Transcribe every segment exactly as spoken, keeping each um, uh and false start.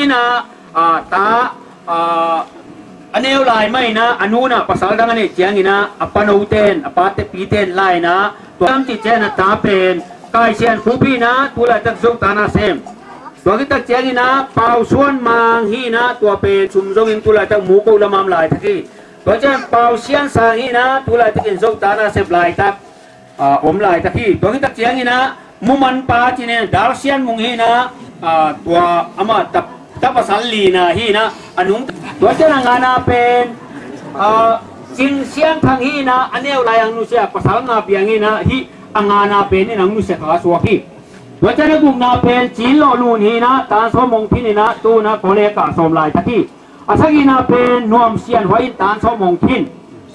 Inah, ah, ta, ah, a neu lai mah inah a nu inah pasal dang a neih cianginah a panote in, a pate pite in la inah tua lam cih cianginah ta pen Kai Sian Khup hi inah tu laitak Zo ta na sem. Tua khit tak cianginah Pau Suan Mang hi inah tua pen sum zongin tu laitak Muko lam a om laitak hi. Tua ciang Pau Sian Sang hi inah tu laitakin Zo ta na sem laitak ah, om laitak hi. Tua khit tak cianginah Mu Man pa cih in Dal Sian Mung hi inah, ah, tua amah ta, ta pasal lina hi inah a nung. Tua ciang a ngana pen, ah, Cing Sian Thang hi inah a neu lai ang nusia pasal nga piang hi inah hih a ngana pen in ang nusia kha suak hi. Tua ciang a gukna pen Cin Lawh Lun hi inah tan sawm hong phin inah tu inah college ah sawm laitak hi. A sagihna pen Nuam Sian Huai in tan sawm hong phin,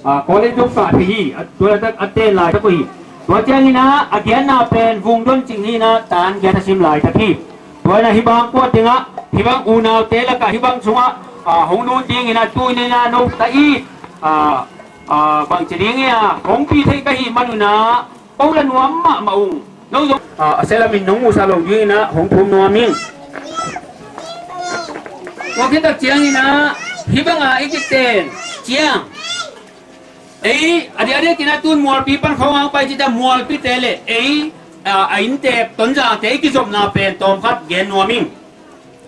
ah, college zong kah thei hi, a, tua laitak a ten laitak uh hi. Tua cianginah a giatna pen Vung Don Cing hi inah tan giat a sim laitak hi. Tua inah hih bang kua tengah hih bang unaute lakah hih bang sungah, ah, hong lut dinginah tu inah no ta it, ah, ah, bangci ding hi a hong pi thei ka hih man unah ko la nuam mahmah ung. No zong, ah, a sia lamin nong muhsa lo dinginah hong thum nuam ing. Tua khit tak cianginah hih banga i kiten ciang ei a diakdiakinah tun Mualpi pan khawng ang pai cita Mualpite le ei, ah, a innte Tonzangte i kizopna pen tawmkhat gen nuam ing.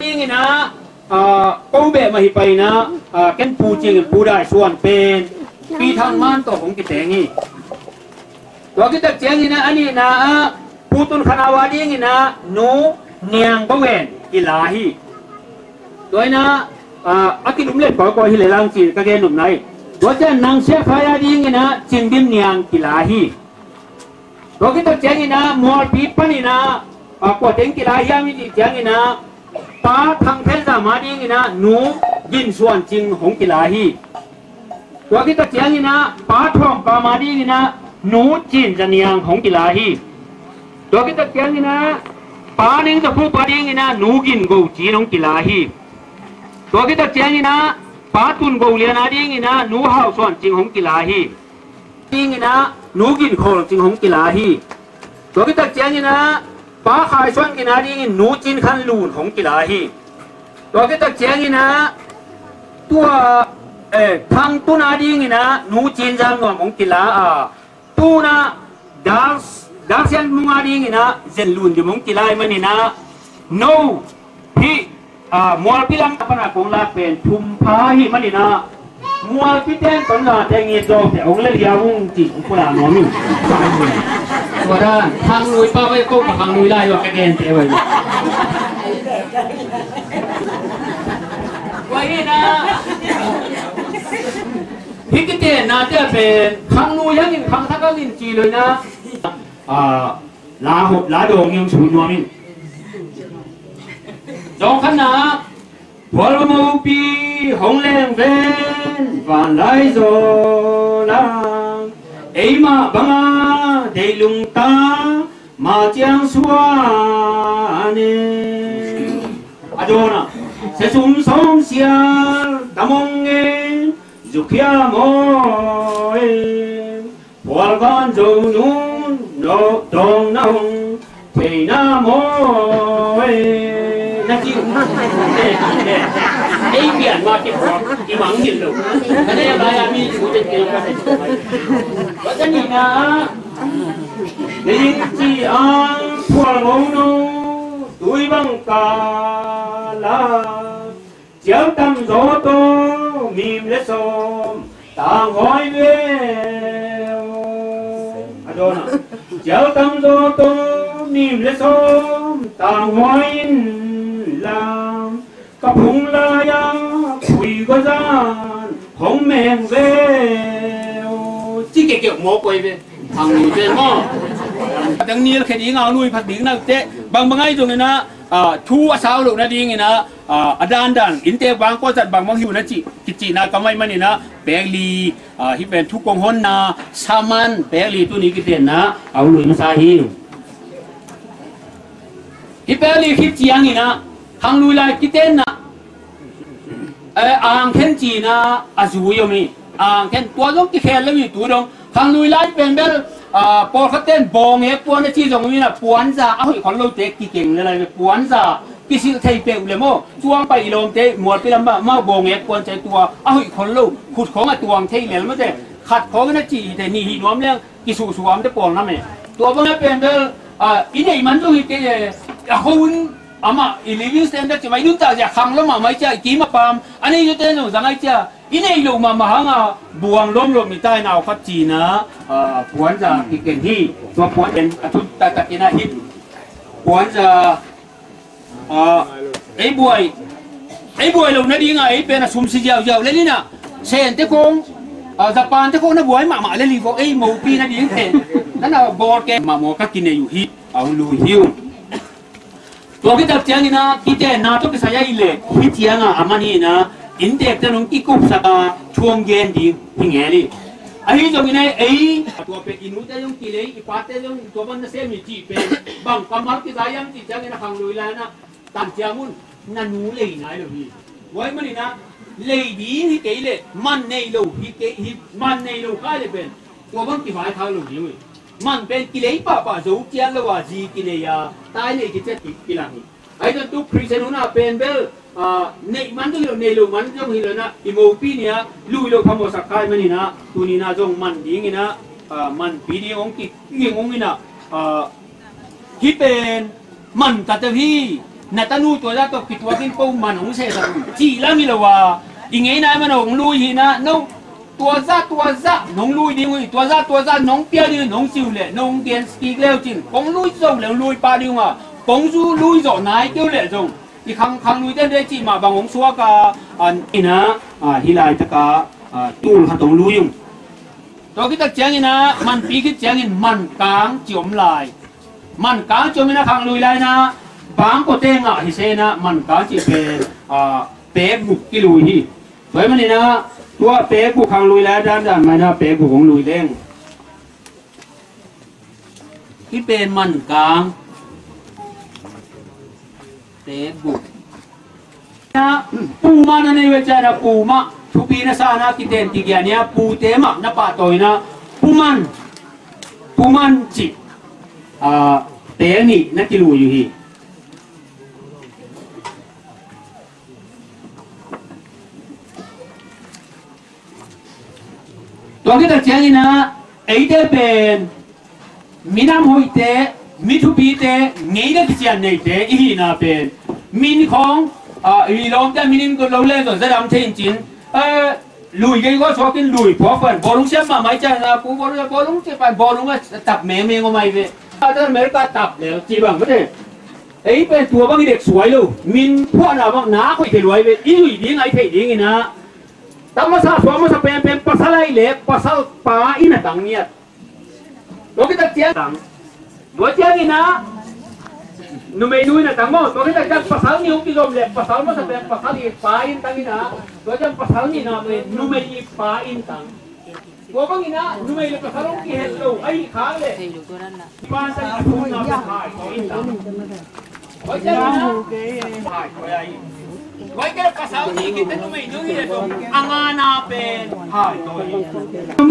Dinginah, ah, ko beh mah hi pai inah, ah, ken Pu Cing in Pu Dai Suan pen Pi Thang Man tawh hong kiteng hi. Tua khit tak cianginah a nihna ah Pu Tun Khan Au a dinginah Nu Niang Bo Wen kila hi. Tua inah, ah, a kilum let kawikawi hi le lang ci ka gen nopna hi. Tua ciang Nang Sia Khai a dinginah Cing Dim Niang kila hi. Tua khit tak cianginah Mualpi paninah, ah, kua teng kila hiam i cih cianginah Pa Thang Then Zam a dinginah Nu Gin Suan Cing hong kila hi. Tua khit tak cianginah Pa Thawng Kam a dinginah Nu Cin Za Niang hong kila hi. Tua khit tak cianginah Pa Ning Za Phup a dinginah Nu Gin Go Cin hong kila hi. Tua khit tak cianginah Pa Tun Go Lian a dinginah Nu Hau Suan Cing hong kila hi. Dinginah Nu Gin Khawl Cing hong kila hi. Tua khit tak cianginah Pa Khai Suan Gin a dingin Nu Cin Khan Lun hong kila hi. Tua khit tak cianginah tua, eh, Thang Tun a dinginah Nu Cin Zam Nuam hong kila a, tunah Dal, Dal Sian Mung a dinginah Zen Lun Dim hong kila hi maninah no hih, ah, Mualpi lam pana kong lak pen thum pha hi maninah Mualpi ten Tonzangte ngit zawte hong le lia ung cih hong pula nuam hi. Tua dan Khang Nui pa vai ko ka Khang Nui lai wa ka gen te vai. Vai na. Hih kitenna te pen Khang Nui hangin Khang Thak hangin ci lo inah, ah, la ho, la dawng ing sui nuam in. Zawng khatna, Phual mopi hong leng ven vanlai zaw lang, eimah banga deih lungta ma ciang suan e. A dawna, sia sum sawm sial tam hong e, zukhia maw e. Phual van zo nun no dawng na hong theina maw e. Na ci uh. Ei pian ma ki phual i mang hin lo. Ka ne lai a mi cu te ke ka ne. Wa ka ni na. Nei ci ang phual ngong no tui bang ka la. Cial tam zaw tawh mim le sawm tang hawi ve. A dawna. Cial tam zaw tawh mim le sawm tang hawi in lam ka phung lai-a phui gua zan hong meng ve. Ci kekek maw koi ve. Hang lui ve maw. Dang nil khe ding a lui phat ding na te bang bang ai zong ina, ah, thu a sau lo na ding ina, ah, a dandan innte bang kua zat bang bang hiu na ci, kicina ka mai man ina pek li, ah, hi pen thu kong honna saman pek li tuni kitenna a hong lui masa hi. Hi pek li khit ciang ina hang lui lai kitenna, eh, angkhen cina a zui om hi. Angkhen tua zong kikhel lo hi tu dong. Hang lui lai pen bel, ah, pawlkhat ten bawng e puan a ci zong om ina puanza a hoih khol lote kikeng le lai ve puanza Kisilh thei peuh le maw, cuang pai i lawmte mualpi lam mah, mah bawng ek puan cai tua a hoih khol lo, khut khawng a tuang thei lel mate, khat khawng in a cih hi te, nih hih nuam leng kisuhsuam te pawl nam e. Tua bang a pen bel, a, i neih man zong hi kei e, a ho un amah i living standard ci mai nuntak zia khang lo mahmah i cia, i kim a pam a nei zute zong zang ai cia, i neih loh mahmah hanga buang lawmlawm i tai nau khat cina, a, puanza kiken hi. Tua puan pen a thut taktak ina hi. Puanza, a, ei buai, ei buai lo nadinga ei pen a sum si ziauziau le nina, Sen te khong, a, Japan te khong na buai mahmah le li khong ei mopi nading pen nana bawlke mahmah ka kinei uh hi. A hong lui hi uh. Tua kitak ciangina kitenna tawh kisai a i lek hi cianga a man hina, inntekte nong kikupsaka thuang gen ding hi ngel hi. Ahi zongina ei, tua pen i nute zong kilei, i pate zong tua ban na sem hi cih pen bang kammal kizai hiam cih ciangina khanglui laina tan ciangun na nu lei nai lo hi. Tua hi manina lei ding hi kei le man nei lo hi kei, hi man nei lo kai le pen tua bang kivaikhak lo ding uh hi. Man pen kilei pahpah zo cian lo a zi kinei a tai nei kiciat ki, kilang hi. Ahi zong tu Khristian hun a pen bel, a, neih man zong hi lo, nei lo man zong hi lo na, i mopi nia lui lo phamawhsak khai manina, tunina zong man dingina, a, manpi ding hong ki, ki hong ina, a, hih pen man ka teu hi, na tanu tua zah tawh kituakin ko man hong sehsak un cih lam hi lo a, i ngeina i man hong lui hina, no, tua zah tua zah nong lui ding uh hi, tua zah tua zah nong pia ding uh hi, nong ci uh leh nong gen kik leu cin kong lui zo leh hong lui pah ding uh a, kong zu lui zawh nai kei uh leh zong i khang, khang lui tente cih mah bang hong suak a, an ina, a, hih laitaka, a, tul khat hong lui ung. Tua khit tak ciangina manpi khit ciangin mankang ci om lai. Mankang ci om ina khanglui laina bangkua te ngah hi sena mankang ci pen, a, pek guk kilui hi. Tua hi manina tua pek guk khanglui lai dandan maina pek guk hong lui leng. Hih pen mankang pek guk. Pu mah na nei uh hi ciana pu mah thupi na sana kiten kigia nia pute mah na pahtawi na pu man, pu man cih, a, pek nih na kilui uh hi. Tua khit tak ciangina eite pen minam hoihte, mi thupite, ngeina kician neite i hihna pen min khawng, a, i lawmte min in ko lo le zon zadam thei in cin, a, lui gei ko suakin lui phuak pan bawlung siam mahmah i cian na pu bawlung, bawlung ci pan bawlung a tap mengmeng aw mai ve. A, America tap lel ci bang mate. Ei pen tua bang i dek suai lo, min phuahna bang nak hoih thei luai ve, i lui ding a i theih dingina. Tam masa suak masa penpen pasal ahi le pasal pa in a tang ngiat. Tua khit tak ciang tang. Tua ciangina numei nu in a tang maw. Tua khit tak ciang pasal nih hong kizom le pasal masa pen pasal i pa in tang ina. Tua ciang pasal nihna pen numei i pa in tang. Tua bangina numei le pasal hong kihet lo ahi khak le. Tua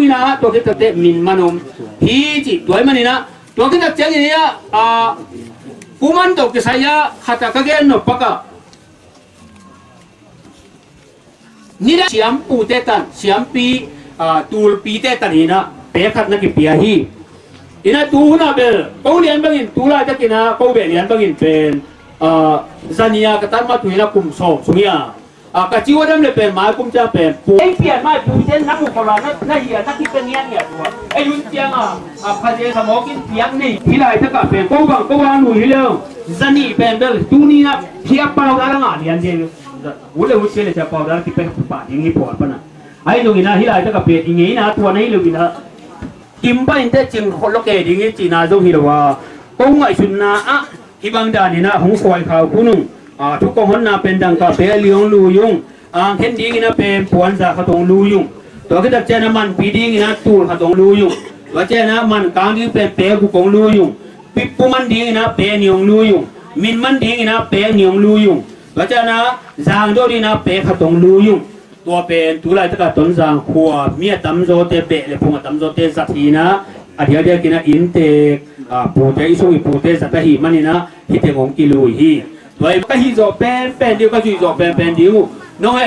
ina tua khit teh min man om hi ci tua manina tua khit tak ciangin a, a, kuman tawh kisai a khat a ka gen nop pak a. Nidang siampute tan, siampi, a, tulpite tan ina pek khat na kipia hi. Ina tu huna bel ko lian bangin tu laitakin a ko beh lian bangin pen, a, zania ka tan ma tu ina kum sawm sung ia. A, ka ci ua dam le pen mai kum ciang pen pu ei pian mai pute na mu kora na, na hia na kipia ngiat ngiat ua. Ei hun ciang a, a, phaze khamawkin piak nei hi laitaka pen ko bang ko bang lui hi leu. Zani pen bel tuni na phia pau dala ngah lian de. Ut le ut sia le sia pau dal kipia pah ding hi pawl pana. Ahi zongina hi laitaka pen i ngeina tua na hi loina kim pah in teh cing khol lo kei ding hi cina zong hi lo a. Ko ngaihsutna ah hih bang danin ah hong khuai khau khun ung. A, thu kong honna pen dangka pek li hong lui ung. Angkhen dingin ah pen puanza khat hong lui ung. Tua khit tak ciangin ah manpi dingin ah tul khat hong lui ung. Tua ciangin ah mankang ding pen pek guk hong lui ung. Pi, pu man dingin ah pek nih hong lui ung. Min man dingin ah pek nih hong lui ung. Tua ciangin ah zangdo dingin ah pek khat hong lui ung. Tua pen tu laitaka Tonzang khua mi a tamzawte beh le phung a tamzawte zat hi in ah a diakdiakin ah inntek, a, pute i sung i pute zat ahih manin ah hih teng hong kilui hi. Tua hi, ka hih zawh penpen ding uh, ka zuih zawh penpen ding uh. Nong he